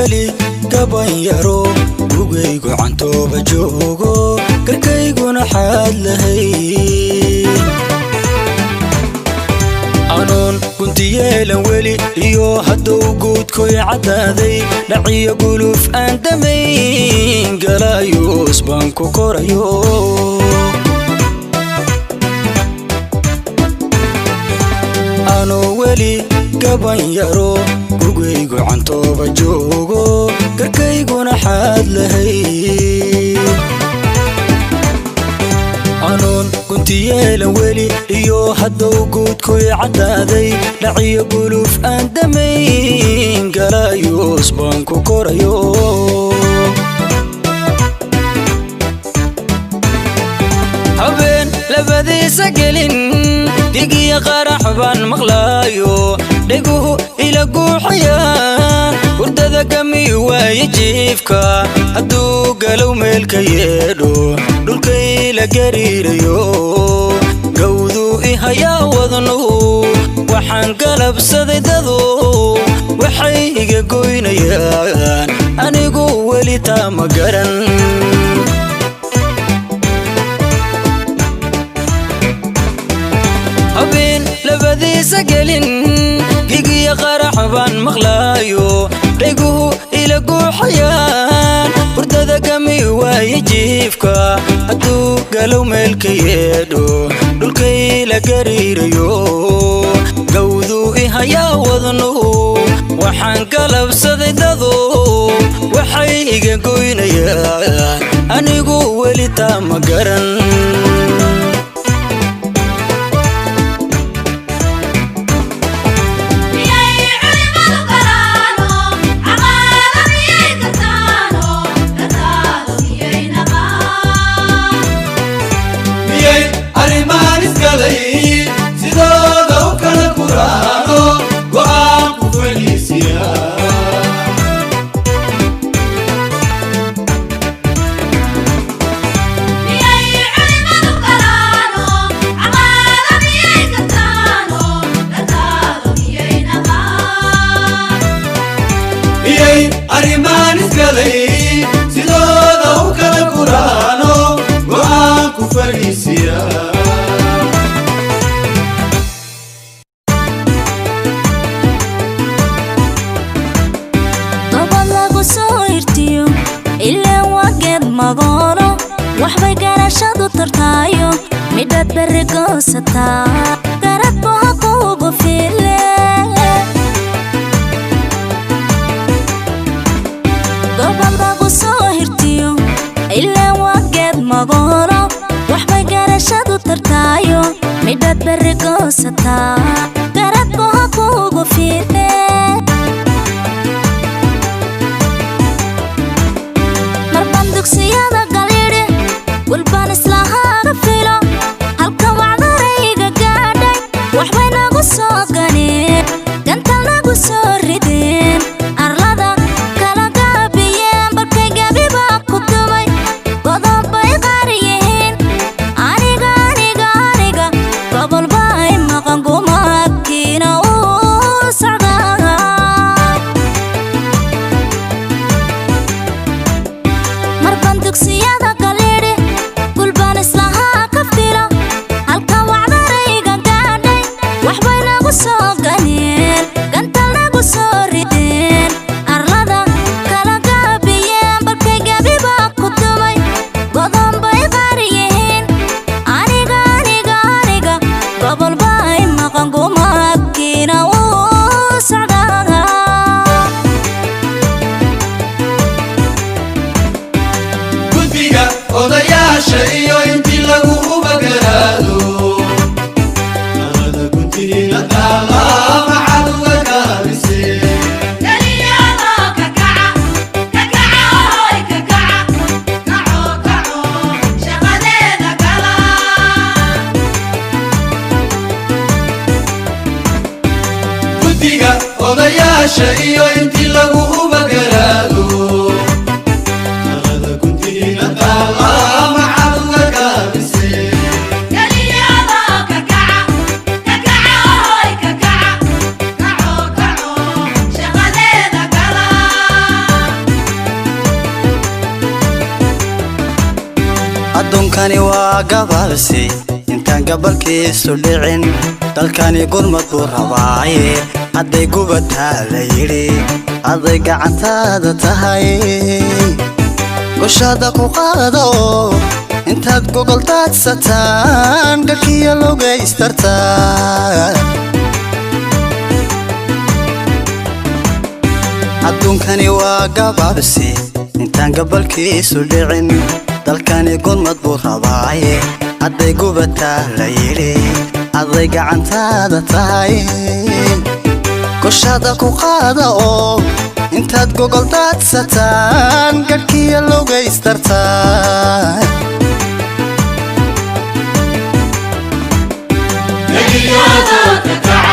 Weli gaban yaro, gugaygu cantooba joogo, karkayguna xaad lahay. Anoon guntiyeelan weli iyo hadduu guudkoy caddaaday, dhaciyo guluuf aan damayn, galayuus baan ku korayo. Anoo weli gaban yaro, gugaygu cantooba joogo, karkayguna xaad lahay. Anoon guntiyeelan weli iyo hadduu guudkoy caddaaday, dhaciyo guluuf aan damayn, galayuus baan ku korayo. Habeen labadiisa gelin digiya qarax baan maqlaayo, dhiguhu ila guuxayaan, hurdada gami waaye jiifka, hadduu galow meelka yeedho, dhulkayla gariirayo, gawduu i hayaa wadnuhu. Waxaan galabsaday dadu waxay iga goynayaan, anigu weli taa ma garan. Habeen labadiisa gelin gigiya qarax baan maqlaayo, dhiguhu ila guuxayaan, hurdada gami waaye jiifka, hadduu galow meelka yeedho, dhulkayla gariirayo, gawduu i hayaa wadnuhu. Waxaan galabsaday dadu waxay iga goynayaan, anigu weli taa ma garan. Miyay culimadu karaano caqaada? Miyay kartaano gartaado? Miyay naqaan? Miyay arrimahan isgalay sidooda u kala guraano, go'aan ku fadhiisiya? Miyay culimadu karaano caqaada? Miyay kartaano gartaado? Miyay naqaan? Miyay arrimahan isgalay sidooda u kala guraano, go'aan ku fadhiisiya? Gobod lagu soo hirtiyo ilaan waa geed magoolo, waxbay garashadu tartaayo, midhaad berri goosataa, garadbu ha kuugu fiile. Gobod lagu soo hirtiyo ilaan waa geed magoolo, waxbay garashadu tartaayo, midhaad berri goosataa, garadbu ha kuugu fiile. Marban dugsiyada galidhi walbaan islahaaga filo, halka wacdarayga gaadhay, waxbay nagu soo ganeen, gantal nagu soo rideen, arlada kala gaabiyeen, barkay gabibaa ku dumay, godobbay qaar yihiin. Aniga aniga aniga gobolba ay maqan, gumaadkiina uu socdaa. Marban dugsiyada galidhi gulbaan islahaa ka filo, halka wacdarayga gaadhay, waxbay nagu soo ganeen, gantal nagu soo rideen, arlada kala gaabiyeen, barkay gabibaa ku dumay, godonbay qaar yihiin. Aniga aniga aniga gobolba ay maqan, gumaadkiina uu socdaa. Guddiga odayaasha iyo intii lagu ubagaraado, talada guntiina taala maxaad uga gaabisee? Galiyadoo kakaca, kakaca hoy kakaca, kaco kaco shaqadeeda gala. Guddiga odayaasha iyo intii lagu ubagaraado, talada guntiina taala maxaad uga gaabisee? Galiyadoo kakaca, kakaca hoy kakaca, kaco kaco shaqadeeda gala. Adduunkani waa gabaabsi intaan gabalkiisu dhicin, dalkani gurmad buu rabaaye. Hadday gubataa la yidhi, hadday gacantaada tahay, goshaada ku qaado. Intaad gogol daadsataan, dharkiya logaystartaa. Adduunkani waa gabaabsi intaan gabalkiisu dhicin, dalkani gurmad buu rabaaye. Hadday gubataa la yidhi, hadday gacantaada tahay, goshaada ku qaada oo intaad gogol daadsataan, gadhkiya logaystartaa. Geliyadoo ka kaca.